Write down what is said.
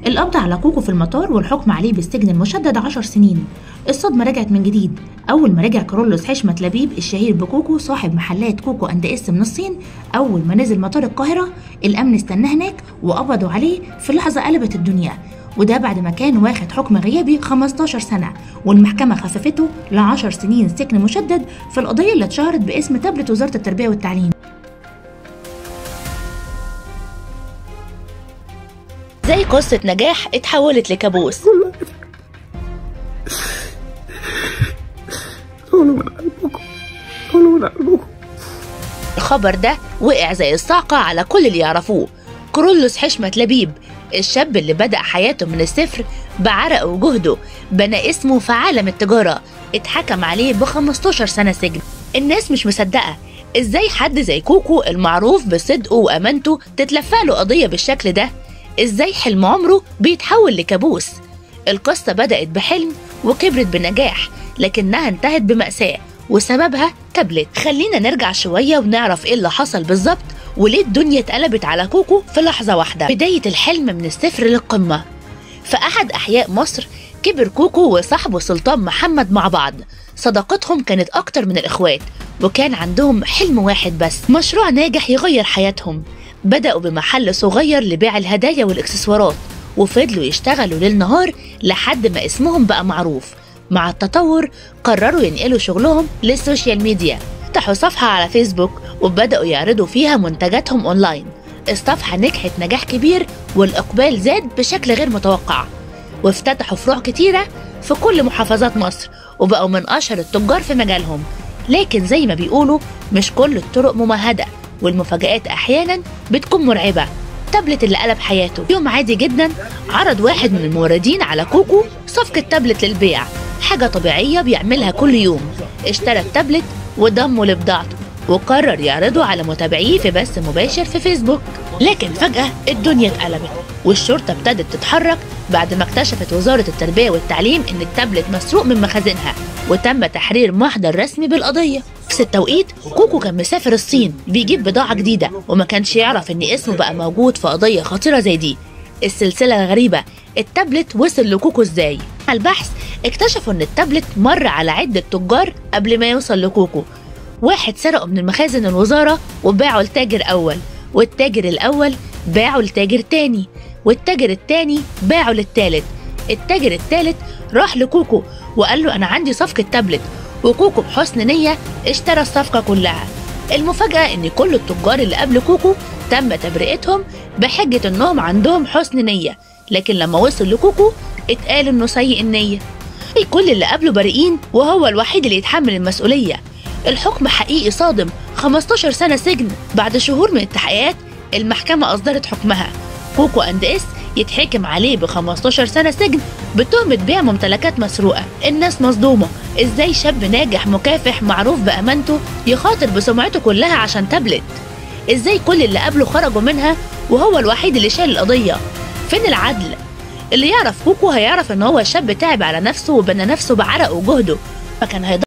القبض على كوكو في المطار والحكم عليه بالسجن المشدد 10 سنين. الصدمة رجعت من جديد أول ما رجع كارولوس حشمت لبيب الشهير بكوكو صاحب محلات كوكو أند إس من الصين. أول ما نزل مطار القاهرة الأمن استناه هناك وقبضوا عليه في لحظة قلبت الدنيا، وده بعد ما كان واخد حكم غيابي 15 سنة والمحكمة خففته ل 10 سنين سجن مشدد في القضية اللي اتشهرت باسم تابلت وزارة التربية والتعليم. زي قصة نجاح اتحولت لكابوس. الخبر ده وقع زي الصعقة على كل اللي يعرفوه. كارولوس حشمت لبيب، الشاب اللي بدأ حياته من الصفر بعرقه وجهده، بنى اسمه في عالم التجارة، اتحكم عليه ب 15 سنة سجن. الناس مش مصدقة ازاي حد زي كوكو المعروف بصدقه وأمانته تتلفق له قضية بالشكل ده، ازاي حلم عمره بيتحول لكابوس. القصة بدأت بحلم وكبرت بنجاح، لكنها انتهت بمأساة وسببها تابلت. خلينا نرجع شوية ونعرف ايه اللي حصل بالظبط وليه الدنيا اتقلبت على كوكو في لحظة واحدة. بداية الحلم من الصفر للقمة. في أحد أحياء مصر كبر كوكو وصاحبه سلطان محمد مع بعض، صداقتهم كانت أكتر من الإخوات، وكان عندهم حلم واحد بس، مشروع ناجح يغير حياتهم. بدأوا بمحل صغير لبيع الهدايا والإكسسوارات، وفضلوا يشتغلوا ليل نهار لحد ما اسمهم بقى معروف. مع التطور قرروا ينقلوا شغلهم لل social media، فتحوا صفحة على فيسبوك وبدأوا يعرضوا فيها منتجاتهم أونلاين. الصفحة نجحت نجاح كبير والإقبال زاد بشكل غير متوقع، وافتتحوا فروع كتيرة في كل محافظات مصر وبقوا من أشهر التجار في مجالهم. لكن زي ما بيقولوا مش كل الطرق ممهدة، والمفاجآت أحيانا بتكون مرعبة. تابلت اللي قلب حياته. يوم عادي جدا عرض واحد من الموردين على كوكو صفقة تابلت للبيع، حاجة طبيعية بيعملها كل يوم. اشترى التابلت وضمه لبضاعته وقرر يعرضه على متابعيه في بث مباشر في فيسبوك. لكن فجأة الدنيا اتقلبت والشرطة ابتدت تتحرك بعد ما اكتشفت وزارة التربية والتعليم ان التابلت مسروق من مخازنها، وتم تحرير محضر رسمي بالقضية. في التوقيت كوكو كان مسافر الصين بيجيب بضاعة جديدة، وما كانش يعرف ان اسمه بقى موجود في قضية خطيرة زي دي. السلسلة غريبة، التابلت وصل لكوكو ازاي؟ على البحث اكتشفوا ان التابلت مر على عدة تجار قبل ما يوصل لكوكو. واحد سرقه من المخازن الوزارة وباعه لتاجر أول، والتاجر الأول باعه لتاجر تاني، والتاجر التاني باعه للتالت. التاجر التالت راح لكوكو وقال له أنا عندي صفقة تابلت، وكوكو بحسن نية اشترى الصفقة كلها. المفاجأة إن كل التجار اللي قبل كوكو تم تبرئتهم بحجة إنهم عندهم حسن نية، لكن لما وصل لكوكو اتقال إنه سيء النية. كل اللي قبله بريئين وهو الوحيد اللي يتحمل المسؤولية. الحكم حقيقي صادم، 15 سنة سجن. بعد شهور من التحقيقات المحكمة أصدرت حكمها، كوكو أند إس يتحكم عليه ب 15 سنة سجن بتهمة بيع ممتلكات مسروقة. الناس مصدومة، إزاي شاب ناجح مكافح معروف بأمانته يخاطر بسمعته كلها عشان تابلت؟ إزاي كل اللي قبله خرجوا منها وهو الوحيد اللي شال القضية؟ فين العدل؟ اللي يعرف كوكو هيعرف إن هو شاب تعب على نفسه وبنى نفسه بعرقه وجهده، فكان هيضحي